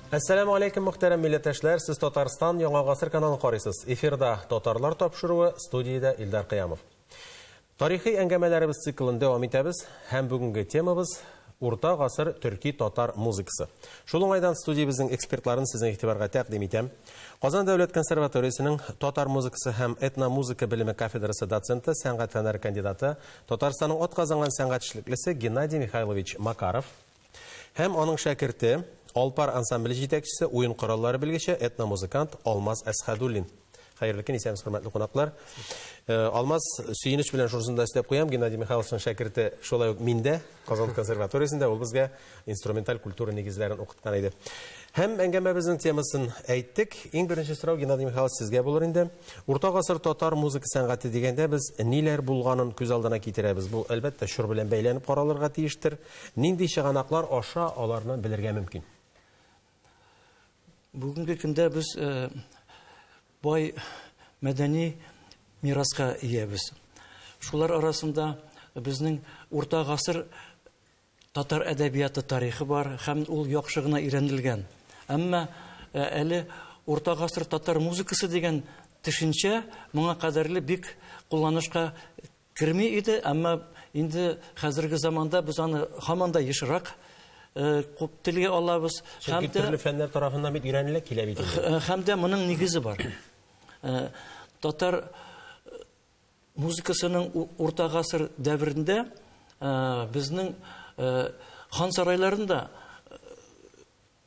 Әссәламү алейкум, мөхтәрәм милләттәшләр! Сез Татарстан Яңа гасыр каналын карыйсыз. Эфирда Татарлар тапшыруы, студиядә Илдар Кыямов. Тарихи әңгәмәләребез циклын дәвам итәбез һәм бүгенге темабыз Урта гасыр төрки татар музыкасы. Шул уңайдан студиябезнең экспертларын сезнең игътибарга тәкъдим итәм. Казан дәүләт консерваториясенең татар музыкасы һәм этномузыка белеме кафедрасы доценты, сәнгать фәннәре кандидаты, Татарстанның атказанган сәнгать эшлеклесе Геннадий Михайлович Макаров һәм аның шәкерте, Алпар ансамбле җитәкчесе, уен кораллары белгече, этномузыкант Алмаз Әсхәдуллин. Хәерле көн, исәнмесез, хөрмәтле кунаклар. Э, Алмаз, сөенеч белән шунысын да өстәп куям, Геннадий Михайловичның шәкерте шулай ук миндә, Казан консерваториясендә ул безгә инструменталь культура нигезләрен укыткан иде. Һәм әңгәмәбезнең темасын әйттек. Иң беренче сорау Геннадий Михайлович сезгә булыр инде. Урта гасыр татар музыка сәнгате дигәндә без ниләр булганын күз алдына китерәбез. Бу, әлбәттә, чор белән бәйләнеп каралырга тиештер. Нинди чыганаклар аша аларны белергә мөмкин? Бүгенге көндә без э, бай мәдәни мираска иябез. Шулар арасында безнең урта гасыр татар әдәбияты тарихы бар һәм ул яхшы гына өйрәнелгән. Әмма э, әле урта гасыр татар музыкасы дигән төшенчә моңа кадәрле бик кулланышка Керми иде, әмма инде хәзерге заманда без аны һаман да ешрак э, телгә алабыз. Чөнки төрле фәннәр тарафыннан бит өйрәнелә килә бит инде. Һәм дә моның нигезе бар. Э, татар э, музыкасының урта гасыр дәверендә безнең хан сарайларында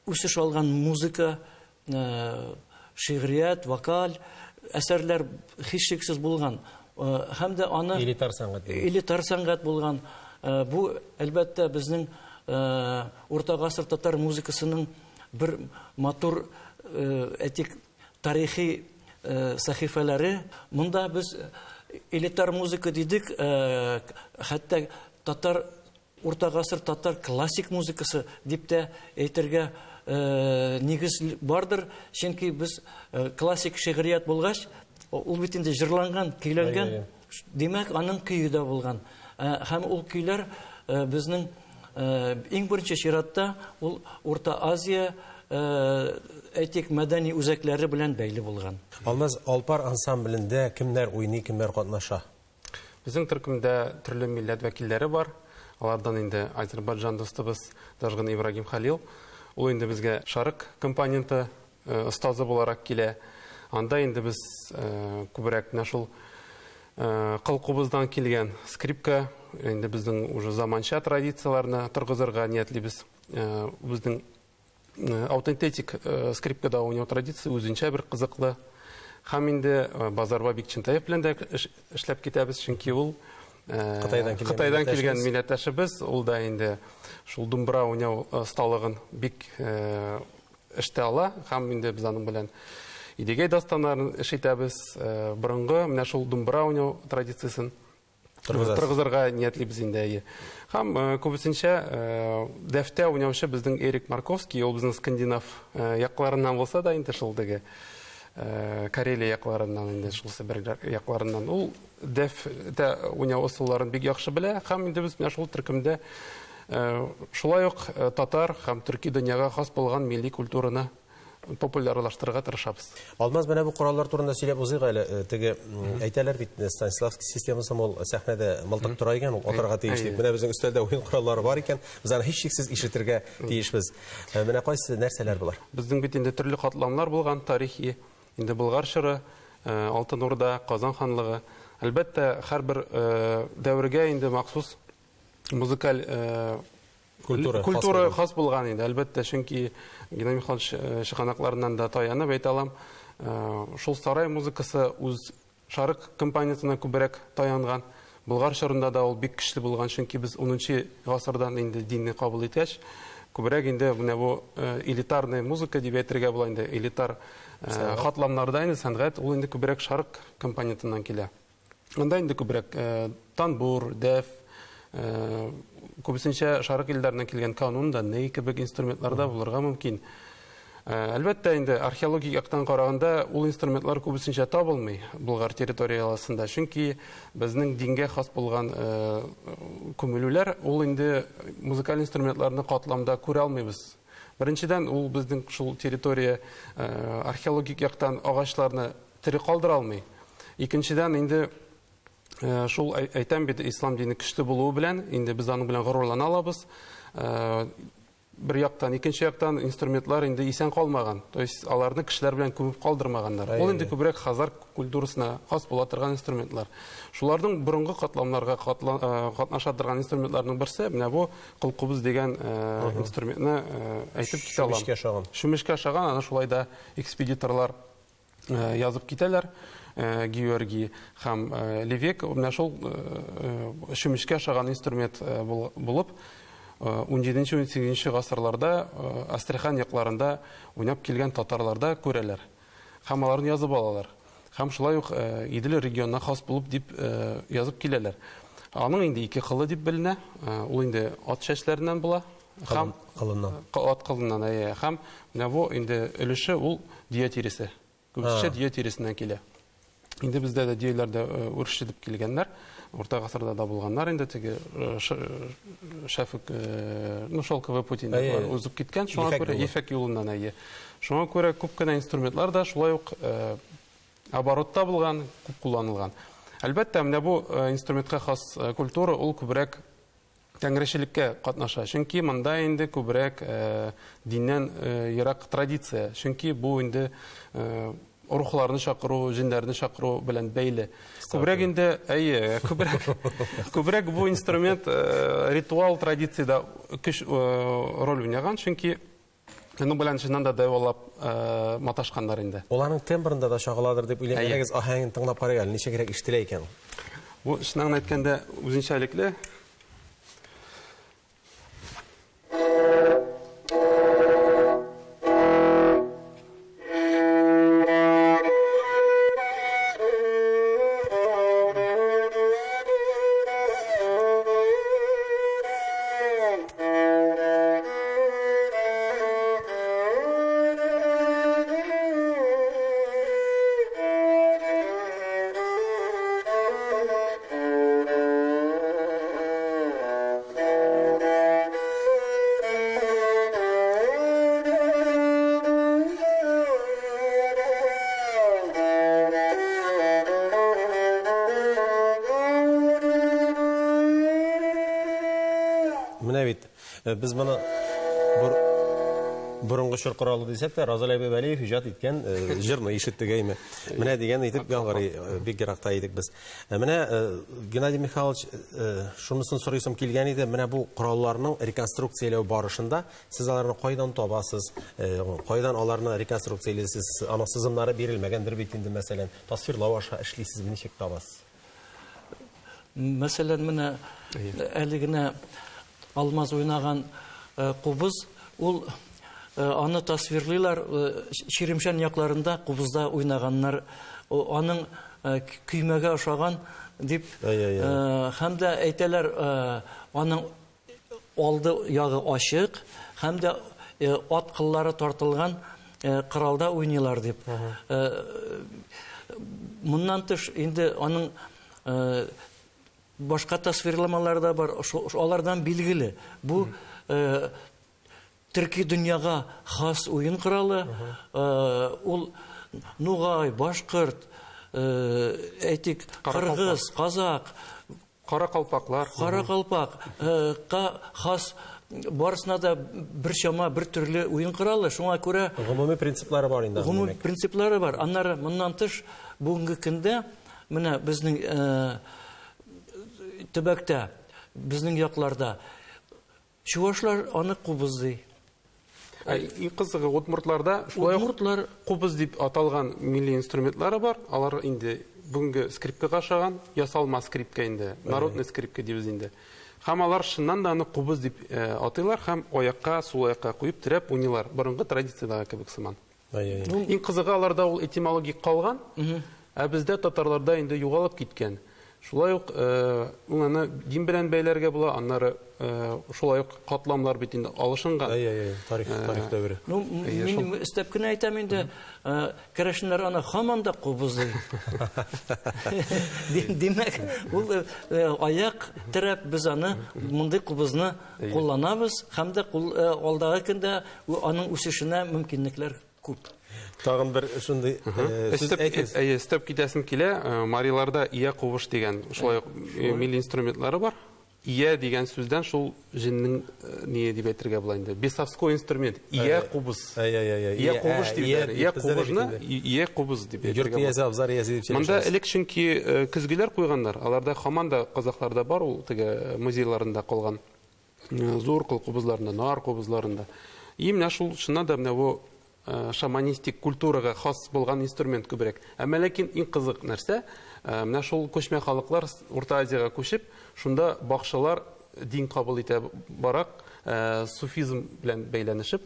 Үсеш алган музыка, шигърият, вокаль әсәрләр һичшиксез булган. Һәм дә аны элитар сәнгать элитар сәнгать булган. Бу, әлбәттә, безнең урта гасыр татар музыкасының бер матур, әйтик, тарихи сәхифәләре. Монда без элитар музыка дидек, хәтта татар Урта гасыр татар классик музыкасы дип тә әйтергә нигез бардыр, чөнки без классик шигърият булгач, ул бит инде җырланган, көйләнгән, димәк, аның көе дә булган. Һәм ул көйләр безнең иң беренче чиратта ул Урта Азия, әйтик, мәдәни үзәкләре белән бәйле булган. Алмаз, Алпар ансамблендә кемнәр уйный, кемнәр катнаша? Безнең төркемдә төрле милләт вәкилләре бар. Алардан инде Азербайджан дустыбыз Дажгын Ибрагим Халил. Ул инде безгә шарык компоненты э, остазы буларак килә. Анда инде без э, күбрәк менә шул э, кылкубыздан килгән скрипка, инде безнең уже заманча традицияләрне торгызырга ниятлибез. Безнең Э, аутентик э, скрипкада уйнау традиция үзенчә бер кызыклы. Һәм инде э, Базарба Бикчентаев белән дә эшләп китәбез, чөнки ул Кытайдан килгән, Кытайдан килгән милләттәшебез, ул да инде шул думбра уйнау осталыгын бик эштә ала һәм инде без аның белән Идегәй дастаннарын эш итәбез, борынгы менә шул думбра уйнау традициясен Торгызырга ниятлибез инде, әйе. Һәм э, күбесенчә э, дәфтә уйнаучы безнең Эрик Марковский, ул безнең скандинав э, якларыннан булса да инде шул теге Карелия якларыннан инде шул Себер якларыннан. Ул дәфтә уйнау ысулларын бик яхшы белә һәм инде без менә шул төркемдә шулай ук татар һәм төрки дөньяга хас булган милли культураны популярлаштырырга тырышабыз. Алмаз, менә бу кораллар турында сөйләп узыйк әле. Э, теге әйтәләр бит, э, Станиславский системасы ул сәхнәдә мылтык тора икән, ул атарга тиеш дип. Менә безнең өстәлдә уен кораллары бар икән, без аны һичшиксез ишетергә тиешбез. Э, менә кайсы нәрсәләр болар? Безнең бит инде төрле катламнар булган тарихи, инде Болгар чоры, Алтын Урда, Казан ханлыгы. Әлбәттә, һәрбер дәвергә инде махсус музыкаль Культура, культура хас булган инде, әлбәттә, чөнки Геннадий Михайлович э, чыганакларыннан да таянып әйтә алам. Э, шул сарай музыкасы үз шарык компонентына күбрәк таянган. Болгар чорында да ул бик көчле булган, чөнки без 10 гасырдан инде динне кабул иткәч, күбрәк инде менә бу э, элитарная музыка дип әйтергә була инде, элитар катламнарда инде сәнгать ул инде күбрәк шарык компонентыннан килә. Анда инде күбрәк э, танбур, дәф, э, күбесенчә шарык илләреннән килгән канун да, ней кебек инструментлар да булырга мөмкин. Э, әлбәттә инде археологик яктан караганда ул инструментлар күбесенчә табылмый Болгар территориясендә, чөнки безнең дингә хас булган күмелүләр ул инде музыкаль инструментларны катламда күрә алмыйбыз. Беренчедән, ул безнең шул территория археологик яктан агачларны тере калдыра алмый. Икенчедән, инде шул әйтәм бит, ислам дине көчле булуы белән, инде без аның белән горурлана алабыз. Бер яктан, икенче яктан инструментлар инде исән калмаган. То есть аларны кешеләр белән күмеп калдырмаганнар. Ул инде күбрәк хазар культурасына хас була торган инструментлар. Шуларның борынгы катламнарга катнаша торган инструментларның берсе менә бу кылкубыз дигән инструментны әйтеп китә алам. Чүмечкә ошаган. Чүмечкә ошаган, аны шулай да экспедиторлар язып китәләр. Георгий һәм Левек менә шул чүмечкә ошаган инструмент булып 17-18 гасырларда Астрахань якларында уйнап килгән татарларда күрәләр. Һәм аларны язып алалар. Һәм шулай ук Идел регионына хас булып дип язып киләләр. Аның инде ике кылы дип беленә. Ул инде ат чәчләреннән була. Һәм кылыннан. Ат кылыннан, әйе. Һәм менә бу инде өлеше ул дөя тиресе. Күбесенчә дөя тиресеннән килә. Инде бездә дә дөяләр дә үрчетеп килгәннәр. Урта гасырда да булганнар инде теге шәфик, ну, шелковый путь инде узып киткән. Шуңа күрә ефәк юлыннан, әйе. Шуңа күрә күп кенә инструментлар да шулай ук оборотта булган, күп кулланылган. Әлбәттә, менә бу инструментка хас культура ул күбрәк тәңречелеккә катнаша. Чөнки монда инде күбрәк диннән ерак традиция. Чөнки бу инде рухларны чакыру, җеннәрне чакыру белән бәйле. Күбрәк инде, әйе, күбрәк, күбрәк бу инструмент ритуал традициядә көч роль уйнаган, чөнки аның белән чыннан да дәвалап маташканнар инде. Ул аның тембрында да чагыладыр дип уйлыйм. Әйдәгез, аһәңен тыңлап карыйк әле, ничегрәк ишетелә икән. Бу чыннан әйткәндә үзенчәлекле. Менә бит без моны борынгы чор коралы дисәк тә, Разил әби Вәлиев иҗат иткән җырны ишеттек, әйме. Менә дигән итеп яңгырый, бик еракта идек без. Менә Геннадий Михайлович, шунысын сорыйсым килгән иде, менә бу коралларның реконструкцияләү барышында сез аларны кайдан табасыз, кайдан аларны реконструкциялисез, аның сызымнары бирелмәгәндер бит инде, мәсәлән, тасвирлау аша эшлисезме, ничек табасыз? Мәсәлән, менә әле генә Алмаз уйнаган кубыз, ул аны тасвирлыйлар, Чиремшән якларында кубызда уйнаганнар, аның көймәгә ошаган дип, һәм дә әйтәләр, аның алды ягы ачык, һәм дә ат кыллары тартылган коралда уйныйлар дип. Моннан тыш инде аның башка тасвирламалары да бар, алардан билгеле. Бу төрки дөньяга хас уен коралы, ул нугай, башкорт, әйтик, кыргыз, казак, Каракалпаклар. Каракалпак ка хас барысына да бер чама, бер төрле уен коралы. Шуңа күрә гомуми принциплары бар инде. Гомуми принциплары бар. Аннары моннан тыш бүгенге көндә менә безнең төбәктә, безнең якларда чувашлар аны кубыз ди. Иң кызыгы, удмуртларда шулай ук Удмуртлар кубыз дип аталган милли инструментлары бар. Алар инде бүгенге скрипкага ошаган, ясалма скрипка инде, народный скрипка дибез инде. Һәм алар чыннан да аны кубыз дип атыйлар һәм аякка, сул аякка куеп терәп уйныйлар. Борынгы традициядәге кебек сыман. Иң кызыгы, аларда ул этимологик калган, ә бездә татарларда инде югалып киткән. Шулай ук ул аны дин белән бәйләргә була, аннары шулай ук катламлар бит инде алышынган. Әй, әй, әй, тарих, тарих дәвере. Ну, мин өстәп кенә әйтәм инде, керәшеннәр аны һаман да кубызлый. Димәк, ул аяк терәп без аны мондый кубызны кулланабыз һәм дә алдагы көндә аның үсешенә мөмкинлекләр күп. Тагын бер шундый сүз әйтегез. Әйе, өстәп китәсем килә. Мариларда ия кубыш дигән шулай ук милли инструментлары бар. Ия дигән сүздән шул җеннең ние дип әйтергә була инде. Бесовской инструмент. Ия кубыз. Ия кубыш дип. Ия кубызны ия кубыз дип әйтергә. Йорт иясе, абзар иясе дип сөйләшәбез. Монда элек чөнки көзгеләр куйганнар. Аларда һаман да казахларда бар ул теге музейларында калган. Зур кыл кубызларында, нар кубызларында. И менә шул чыннан да менә бу шаманистик культурага хас булган инструмент күбрәк. Әмма ләкин иң кызык нәрсә, менә шул күчмә халыклар Урта Азиягә күчеп, шунда бакчалар дин кабул итә барак, суфизм белән бәйләнешеп,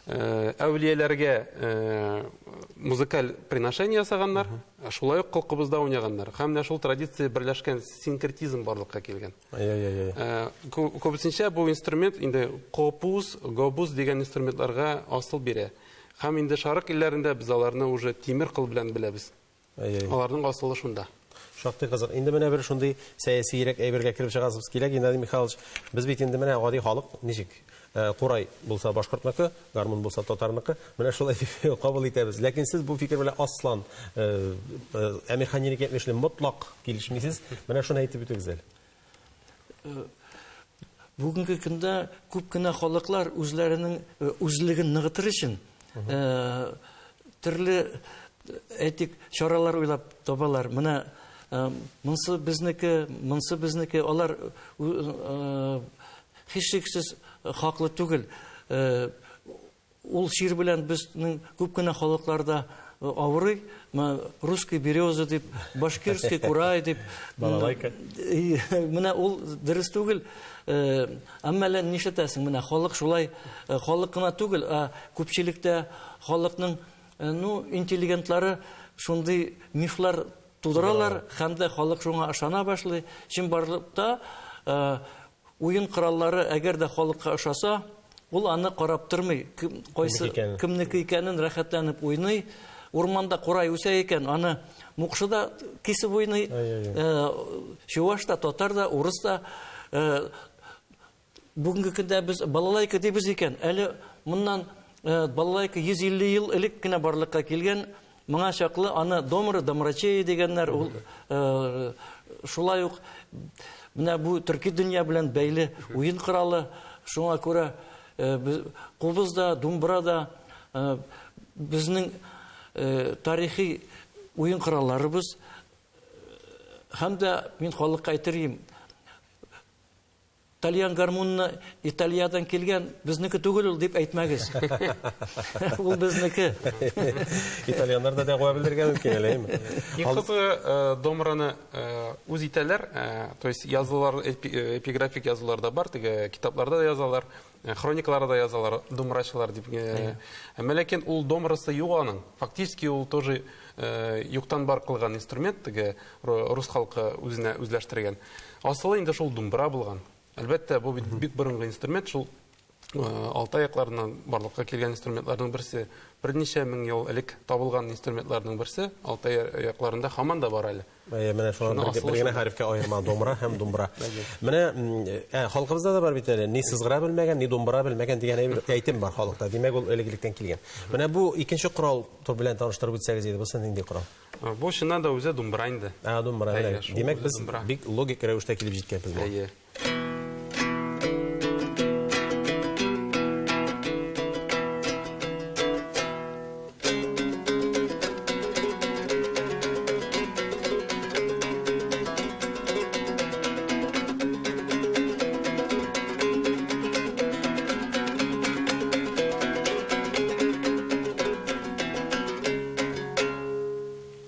әүлияләргә музыкаль приношение ясаганнар, шулай ук кыл-кубызда уйнаганнар. Һәм менә шул традиция берләшкән синкретизм барлыкка килгән. Күбесенчә бу инструмент инде копуз, гобуз дигән инструментларга асыл бирә. Һәм инде шарык илләрендә без аларны уже тимер кыл белән беләбез. Аларның асылы шунда. Шактый кызык. Инде менә бер шундый сәясиерәк әйбергә кереп чыгасыбыз килә, Геннадий Михайлович. Без бит инде менә гади халык, ничек? Курай булса башкортныкы, гармун булса татарныкы. Менә шулай дип кабул итәбез. Ләкин сез бу фикер белән аслан Әмирхан Еники әйтмешли мотлак килешмисез. Менә шуны әйтеп үтегез әле. Бүгенге көндә күп кенә халыклар үзләренең үзлеген ныгытыр өчен төрле әйтик чаралар уйлап табалар. Менә монсы безнеке, монсы безнеке, алар һичшиксез хаклы түгел. Ул чир белән безнең күп кенә халыкларда авырый. Русский береза дип, башкирский курай дип. Балалайка. Менә ул дөрес түгел. Әмма лә нишләтәсең? Менә халык шулай, халык кына түгел, ә күпчелектә халыкның, ну, интеллигентлары шундый мифлар тудыралар, һәм дә халык шуңа ышана башлый. Чынбарлыкта уен кораллары әгәр дә халыкка ошаса, ул аны карап тормый, кайсы кемнеке икәнен рәхәтләнеп уйный. Урманда курай үсә икән, аны мукшы да кисеп уйный, чуваш та, татар да, урыс та. Бүгенге көндә без балалайка дибез икән, әле моннан балалайка 150 ел элек кенә барлыкка килгән, моңа чаклы аны домры, домрачеи дигәннәр, ул шулай ук менә бу төрки дөнья белән бәйле уен коралы, шуңа күрә кубыз да, думбра да безнең тарихи уен коралларыбыз. Һәм дә мин халыкка әйтер идем, тальян гармунны Италиядан килгән, безнеке түгел ул дип әйтмәгез. Ул безнеке. Итальяннар да дәгъва белдергән мөмкин әле, әйеме? Иң кызыгы, домраны үз итәләр, то есть язулар, эпиграфик язулар да бар, теге китапларда да язалар, хроникаларда да язалар, домрачылар дип. Әмма ләкин ул домрасы юк аның. Фактически ул тоже юктан бар кылган инструмент, теге рус халкы үзенә үзләштергән. Асылы инде шул думбра булган. Әлбәттә, бу бит бик борынгы инструмент, шул Алтай якларыннан барлыкка килгән инструментларның берсе, берничә мең ел элек табылган инструментларның берсе, Алтай якларында һаман да бар әле. Әйе, менә шуңа бер генә хәрефкә аерма, домра һәм думбра. Менә халкыбызда да бар бит әле, ни сызгыра белмәгән, ни думбра белмәгән дигән әйтем бар халыкта. Димәк, ул элек-электән килгән. Менә бу икенче корал белән таныштырып үтсәгез иде, бусы нинди корал? Бу чыннан да үзе думбра инде. А, думбра, димәк, без бик логик рәвештә килеп җиткәнбез. Әйе.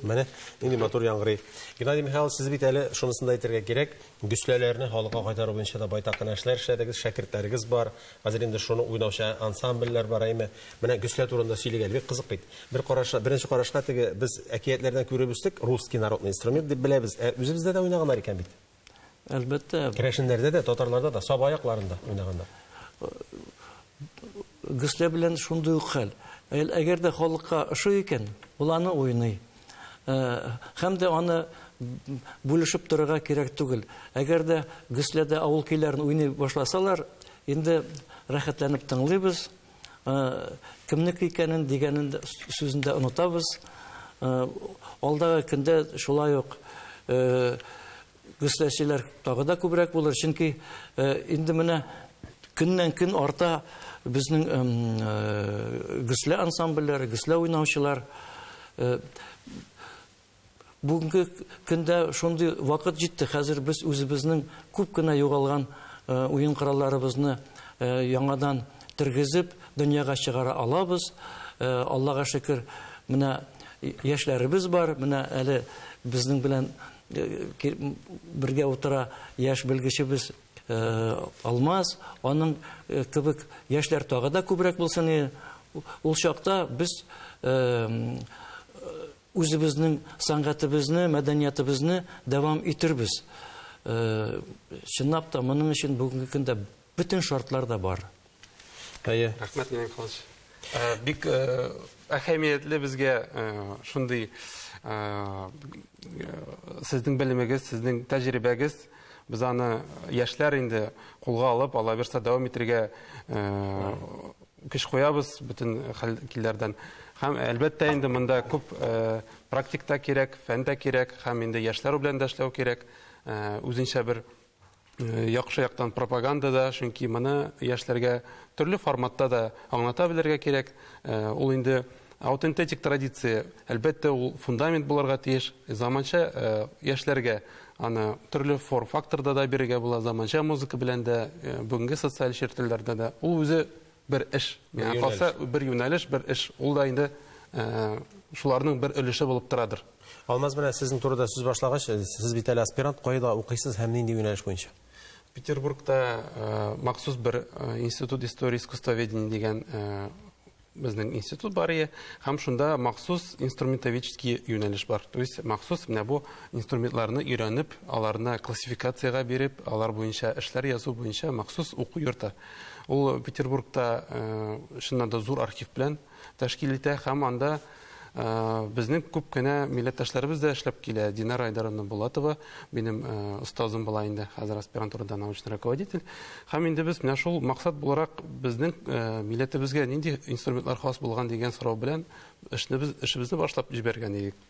Менә нинди матур яңгырый. Геннадий Михайлович, сез бит әле шунысын да әйтергә кирәк, гөсләләрне халыкка кайтару буенча да байтак кына эшләр эшләдегез, шәкертләрегез бар. Хәзер инде шуны уйнаучы ансамбльләр бар, әйме. Менә гөслә турында сөйлик әле, бик кызык бит. Бер карашка, беренче карашка теге без әкиятләрдән күреп үстек, русский народный инструмент дип беләбез. Ә үзебездә дә уйнаганнар икән бит. Әлбәттә. Керәшеннәрдә дә, татарларда да, Саба якларында уйнаганнар. Гөслә белән шундый ук хәл. Әгәр дә халыкка ошый икән, ул аны уйный. Һәм дә аны бүлешеп торырга кирәк түгел. Әгәр дә гөсләдә авыл көйләрен уйный башласалар, инде рәхәтләнеп тыңлыйбыз. Кемнеке икәнен дигәнен сүзен дә онытабыз. Алдагы көндә шулай ук гөсләчеләр тагы да күбрәк булыр, чөнки инде менә көннән-көн арта безнең гөслә ансамбльләре, гөслә уйнаучылар. Бүгенге көндә шундый вакыт җитте, хәзер без үзебезнең күп кенә югалган уен коралларыбызны яңадан тергезеп, дөньяга чыгара алабыз. Аллага шөкер, менә яшьләребез бар, менә әле безнең белән бергә утыра яшь белгечебез Алмаз, аның кебек яшьләр тагы да күбрәк булсын иде. Ул чакта без үзебезнең сәнгатебезне, мәдәниятебезне дәвам итербез. Чынлап та моның өчен бүгенге көндә бөтен шартлар да бар. Әйе. Рәхмәт, Геннадий Михайлович. Бик әһәмиятле безгә шундый сезнең белемегез, сезнең тәҗрибәгез. Без аны яшьләр инде кулга алып, Алла бирса, дәвам итәргә көч куябыз бөтен хәл килләрдән. Һәм әлбәттә инде монда күп практик та кирәк, фән дә кирәк, һәм инде яшьләр белән дә эшләү кирәк. Үзенчә бер яхшы яктан пропаганда да, чөнки моны яшьләргә төрле форматта да аңлата белергә кирәк. Ул инде аутентик традиция, әлбәттә, ул фундамент булырга тиеш. Заманча яшьләргә аны төрле форм-факторда да бирергә була, заманча музыка белән дә, бүгенге социаль челтәрләрдә дә. Ул үзе бер эш. Миңа калса, бер юнәлеш, бер эш. Ул да инде шуларның бер өлеше булып торадыр. Алмаз, менә сезнең турыда сүз башлагач, сез бит әле аспирант, кайда укыйсыз һәм нинди юнәлеш буенча? Петербургта махсус бер институт истории искусствоведения дигән безнең институт бар ие, һәм шунда махсус инструментоведческий юнәлеш бар. То есть махсус менә бу инструментларны өйрәнеп, аларны классификациягә биреп, алар буенча эшләр язу буенча махсус уку йорты. Ул Петербургта чыннан да зур архив белән тәшкил итә, һәм анда безнең күп кенә милләттәшләребез дә эшләп килә. Динара Айдаровна Булатова минем остазым була инде, хәзер аспирантурада научный руководитель. Һәм инде без менә шул максат буларак безнең милләтебезгә нинди инструментлар хас булган дигән сорау белән эшебезне башлап җибәргән идек.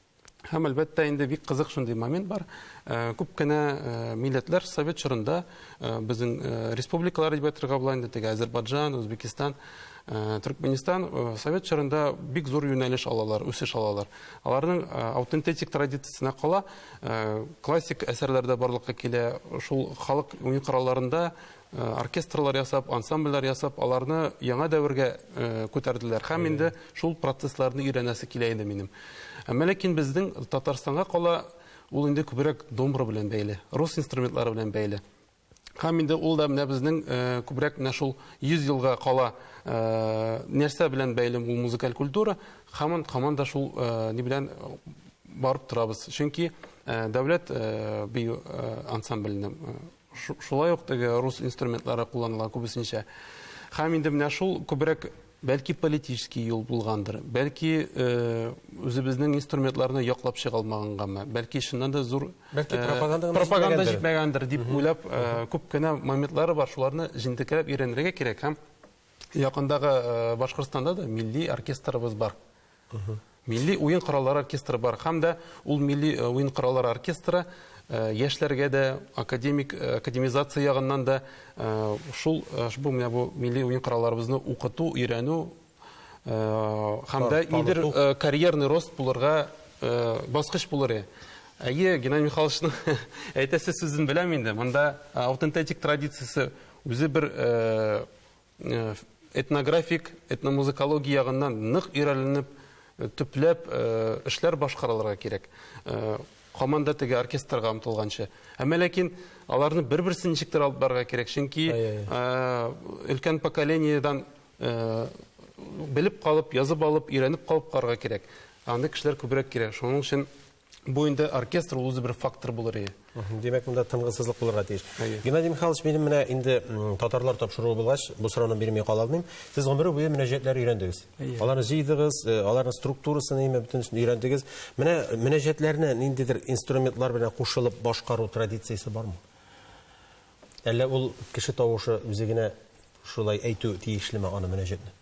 Һәм әлбәттә инде бик кызык шундый момент бар. Күп кенә милләтләр совет чорында безнең республикалар дип әйтергә була инде, теге Азербайджан, Үзбекистан, Төркменистан совет чорында бик зур юнәлеш алалар, үсеш алалар. Аларның аутентик традициясенә кала классик әсәрләр дә барлыкка килә. Шул халык уен коралларында оркестрлар ясап, ансамбльләр ясап, аларны яңа дәвергә күтәрделәр. Һәм инде шул процессларны өйрәнәсе килә иде минем. Әмма ләкин безнең Татарстанга кала ул инде күбрәк домбра белән бәйле, рус инструментлары белән бәйле. Һәм инде ул да менә безнең күбрәк менә шул 100 елга кала нәрсә белән бәйле ул музыкаль культура, һаман һаман да шул ни белән барып торабыз. Чөнки дәүләт бию ансамбленең шулай ук теге рус инструментлары кулланыла күбесенчә. Һәм инде менә шул күбрәк бәлки политический юл булгандыр, бәлки үзебезнең инструментларны яклап чыга алмагангамы, бәлки чыннан да зур бәлки пропаганда пропаганда җитмәгәндер дип уйлап, күп кенә моментлары бар, шуларны җентекләп өйрәнергә кирәк. Һәм якындагы Башкортстанда да милли оркестрыбыз бар. Милли уен кораллары оркестры бар. Һәм дә ул милли уен кораллары оркестры яшьләргә дә, академик, академизация ягыннан да шул бу менә бу милли уен коралларыбызны укыту, өйрәнү һәм дә нидер карьерный рост булырга баскыч булыр. Әйе, Геннадий Михайловичның әйтәсе сүзен беләм инде. Монда аутентик традициясе үзе бер этнографик, этномузыкология ягыннан нык өйрәнелеп, төпләп эшләр башкарылырга кирәк. Һаман да теге оркестрга омтылганчы. Әмма ләкин аларны бер-берсен ничектер алып барырга кирәк, чөнки өлкән поколениедән белеп калып, язып алып, өйрәнеп калып карарга кирәк. Андый кешеләр күбрәк кирәк. Шуның өчен бу инде оркестр ул үзе бер фактор булыр иде. Димәк, монда тынгысызлык булырга тиеш. Геннадий Михайлович, минем менә инде татарлар тапшыруы булгач, бу сорауны бирми кала алмыйм. Сез гомере буе мөнәҗәтләр өйрәндегез. Аларны җыйдыгыз, аларның структурасын име бөтенесен өйрәндегез. Менә мөнәҗәтләрне ниндидер инструментлар белән кушылып башкару традициясе бармы? Әллә ул кеше тавышы үзе генә шулай әйтү тиешлеме аны мөнәҗәтне?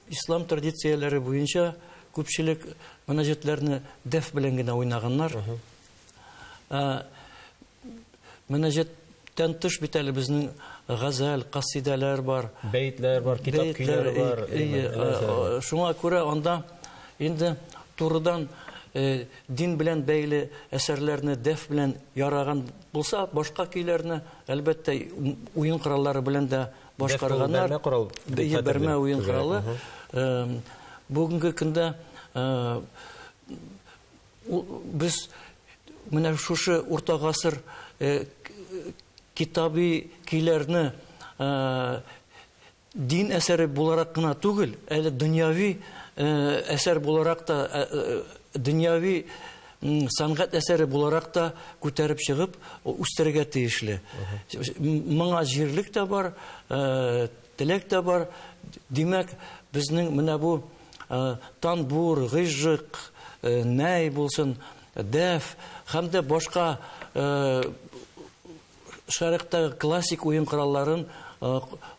Ислам традицияләре буенча күпчелек мөнәҗәтләрне дәф белән генә уйнаганнар. Мөнәҗәттән тыш бит әле безнең газәл, касидәләр бар. Бәетләр бар, китап көйләре бар. Шуңа күрә анда инде турыдан дин белән бәйле әсәрләрне дәф белән яраган булса, башка көйләрне, әлбәттә, уен кораллары белән дә башкарганнар. Бәрмә корал. Бәрмә уен коралы. Бүгенге көндә без менә шушы урта гасыр китаби көйләрне дин әсәре буларак кына түгел, әле дөньяви әсәр буларак та, дөньяви сәнгать әсәре буларак та күтәреп чыгып үстерергә тиешле. Моңа җирлек тә бар, теләк тә бар. Димәк, безнең менә бу танбур, гыйжык, нәй булсын, дәф һәм дә башка шәрыктагы классик уен коралларын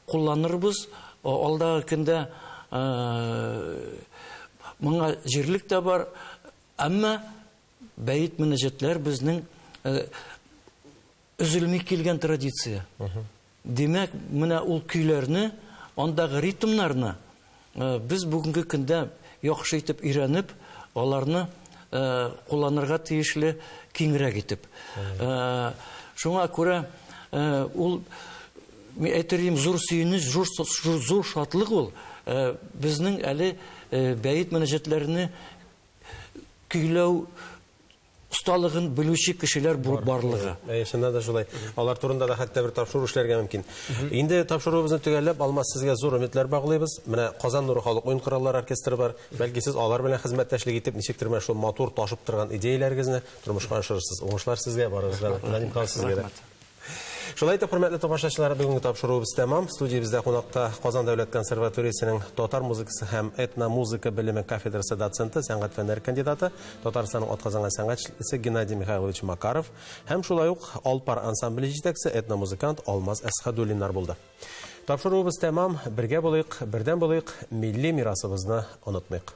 кулланырбыз. Алдагы көндә моңа җирлек тә бар. Әмма бәет мөнәҗәтләр безнең өзелми килгән традиция. Димәк, менә ул көйләрне, андагы ритмнарны без бүгенге көндә яхшы итеп өйрәнеп, аларны кулланырга тиешле киңрәк итеп. Шуңа күрә ул, мин әйтер идем, зур сөенеч, зур шатлык ул. Безнең әле бәет мөнәҗәтләрне көйләү осталыгын белүче кешеләр барлыгы. Әйе, чыннан да шулай. Алар турында да хәтта бер тапшыру эшләргә мөмкин. Инде тапшыруыбызны төгәлләп, Алмаз, сезгә зур өметләр баглыйбыз. Менә Казан нуры халык уен кораллары оркестры бар. Бәлки сез алар белән хезмәттәшлек итеп, ничектер менә шул матур ташып торган идеяләрегезне тормышка ашырырсыз. Уңышлар сезгә, барыгызга да. Геннадий Михайлович, сезгә дә. Шулай итеп, хөрмәтле тамашачылар, бүгенге тапшыруыбыз тәмам. Студиябездә кунакта Казан дәүләт консерваториясенең татар музыкасы һәм этномузыка белеме кафедрасы доценты, сәнгать фәннәре кандидаты, Татарстанның атказанган сәнгатьчесе Геннадий Михайлович Макаров һәм шулай ук Алпар ансамбле җитәкчесе, этномузыкант Алмаз Әсхәдуллиннар булды. Тапшыруыбыз тәмам. Бергә булыйк, бердәм булыйк, милли мирасыбызны онытмыйк.